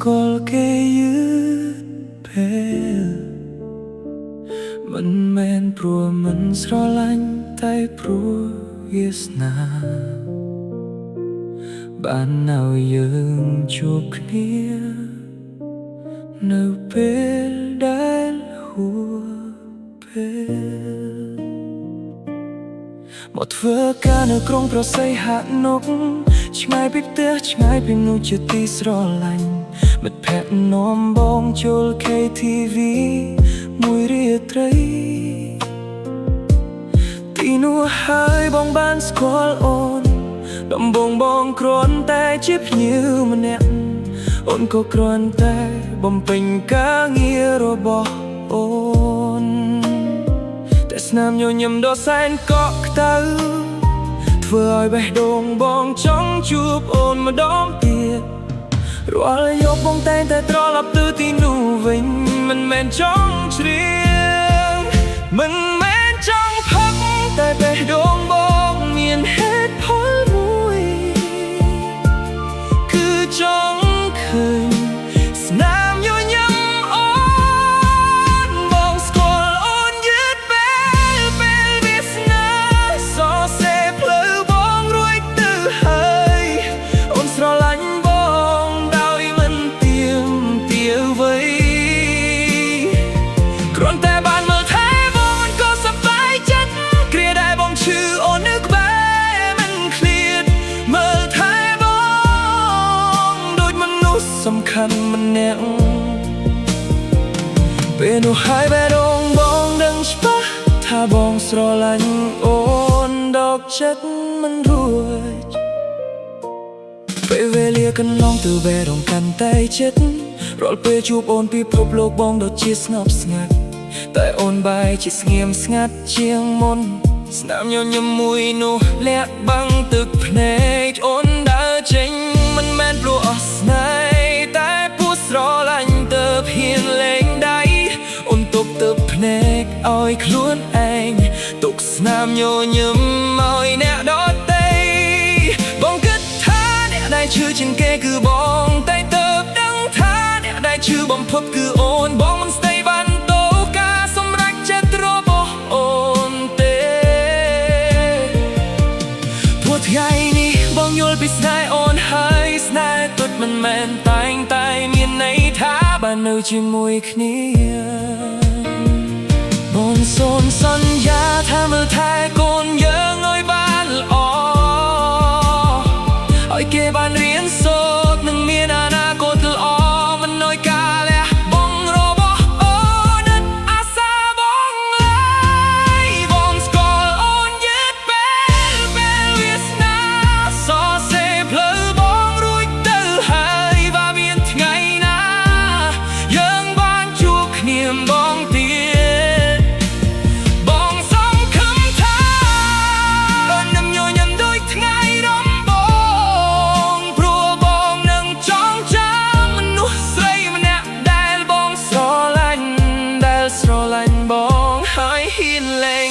ស្គាល់គេយឺតពេលមិនមែនព្រោះមិនស្រឡាញ់តែព្រោះវាសនាបានឲ្យយើងជួបគ្នានៅពេលដែលហួពេលមកធ្វើការនៅក្រុងព្រះសីហនុឆ្ងាយពីផ្ទះឆ្ងាយពីមនុស្សជាទីស្រឡាញ់មិត្តភក្តិនាំបងចូល KTV មួយរាត្រីទីនោះហើយបងបានស្គាល់អូនដំបងបងគ្រាន់តែជាភ្ញៀវម្នាក់អូនក៏គ្រាន់តែបំពេញការងាររបស់អូនតែស្នាមញញឹមដ៏សែនកក់ក្ដៅធ្វើឲ្យបេះដូងបងចង់ជួបអូនម្ដងទៀតរាល់យប់បងតែងតែត្រឡប់ទៅទីនោះវិញមិនមែនចង់ច្រៀងមិនមែនចង់ផឹកតែបេះដូងបងមានហេតុផលមួយគឺចង់ឃើញស្នាមញញឹមអូនបងស្គាល់អូនយឺតពេលពេលវាសនាសរសេរផ្លូវបងរួចទៅហើយអូនស្រឡាញ់បងដោយមិនទៀមទាអ្វីគ្រាន់តែបានមើលថែបងក៏សប្បាយចិត្តគ្រាដែលបងឈឺអូននៅក្បែរមិនឃ្លាតមើលថែបងដូចមនុស្សសំខាន់ម្នាក់ពេលនោះហើយបេះដូងបងដឹងច្បាស់ថាបងស្រឡាញ់អូនដកចិត្តមិនរួចពេលវេលាកន្លងទៅបេះដូងកាន់តែចិត្តរាល់ពេលជួបអូនពិភពលោកបងដូចជាស្ងប់ស្ងាត់តែអូនបែរជាស្ងៀមស្ងាត់ជាងមុនស្នាមញញឹមមួយនោះលាក់បាំងទឹកភ្នែកអូនដើរចេញមិនមែនព្រោះអស់ស្នេហ៍តែព្រោះស្រឡាញ់ទៅហ៊ានលែងដៃអូនទុកទឹកភ្នែកឲ្យខ្លួនឯងទុកស្នាមញញឹមឲ្យអ្នកដទៃបងគិតថាអ្នកដែលឈឺជាងគេគឺបងតែទៅដឹងថាអ្នកដែលឈឺបំផុតគឺអូនបងមិនស្ដីបានតោការសម្រេចចិត្តរបស់អូនទេព្រោះថ្ងៃនេះបងយល់ពីស្នេហ៍អូនហើយស្នេហ៍ទុតមិនមែនតែងតែមានន័យថាបាននៅជាមួយគ្នាបងសូមសន្យាថាមើលថែកូនយើងឲ្យបានល្អឲ្យគេបានរៀនសូត្រនិងមានអនាគតល្អមិនឲ្យការលះបង់របស់អូនឥតអាសាបងឡើយបងស្គាល់អូនយឺតពេលពេលវាសនាសរសេរផ្លូវបងរួចទៅហើយបើមានថ្ងៃណាយើងបានជួបគ្នាម្ដងទៀតបងសង្ឃឹមថាអូននឹងញញឹមដូចថ្ងៃដំបូងព្រោះបងនឹងចងចាំមនុស្សស្រីម្នាក់ដែលបងស្រឡាញ់ដែលស្រឡាញ់បងហើយហ៊ានលែង